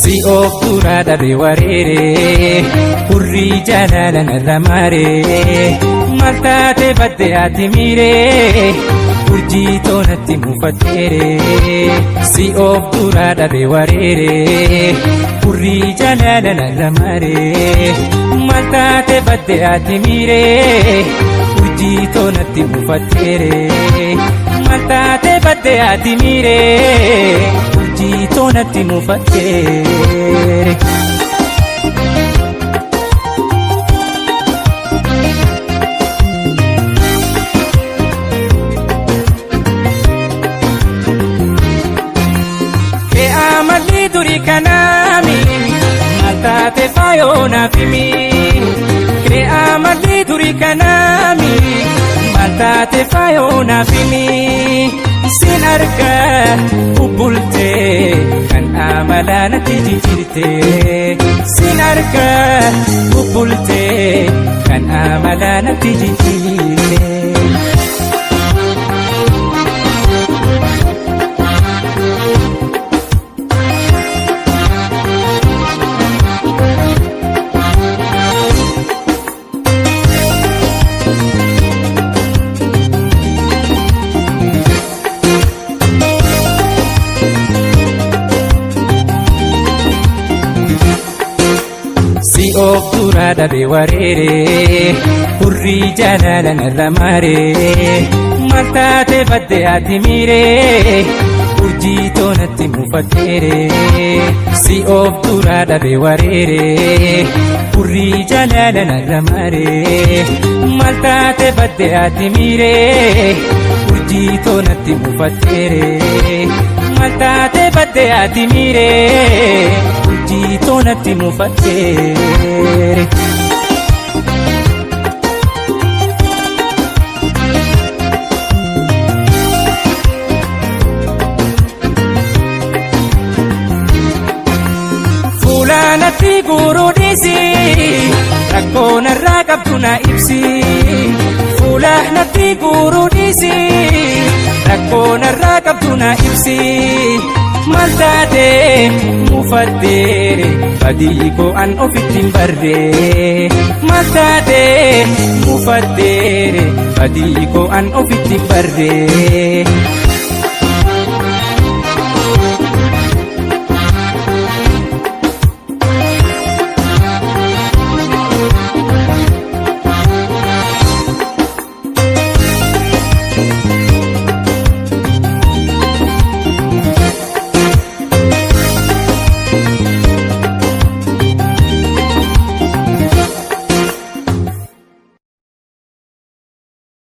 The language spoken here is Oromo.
Si of duraa dhabe wareere, hurrii jaalala narra maare. Maal taate badde ati miire, urjii toonatti mufatteere. Si of duraa dhabe wareere, hurrii jaalala narra maare. Maal taate badde ati miire, urjii toonatti mufatteere. Maal taate badde ati miire, urjii toonatti mufatteere. Kee amalli durii kanaami, maal taate faayoo naaf himi. Kee amalli durii kanaami, maal taate faayoo naaf himi. Sin argaa bubbultee kan amalaa natti jijjiirte. Sin argaa bubbultee kan amalaa natti jijjiirte. Si of duraa dhabe wareere, hurrii jaalala narra maare. Maal taate badde ati miire, urjii toonatti mufatteere. Si of duraa dhabe wareere, hurrii jaalala narra maare. Maal taate badde ati miire, urjii toonatti mufatteere. Maal taate badde ati miire, urjii toonatti mufatteere. Fuulaanatti guuruu dhiisi, rakkoo narraa qabdu na ibsi. Fuulaanatti guuruu dhiisi, rakkoo narraa qabdu na ibsi. Maal taate mufatteere, badii koo an ofitti hin barre. Maal taate mufatteere, badii koo an ofitti hin barre.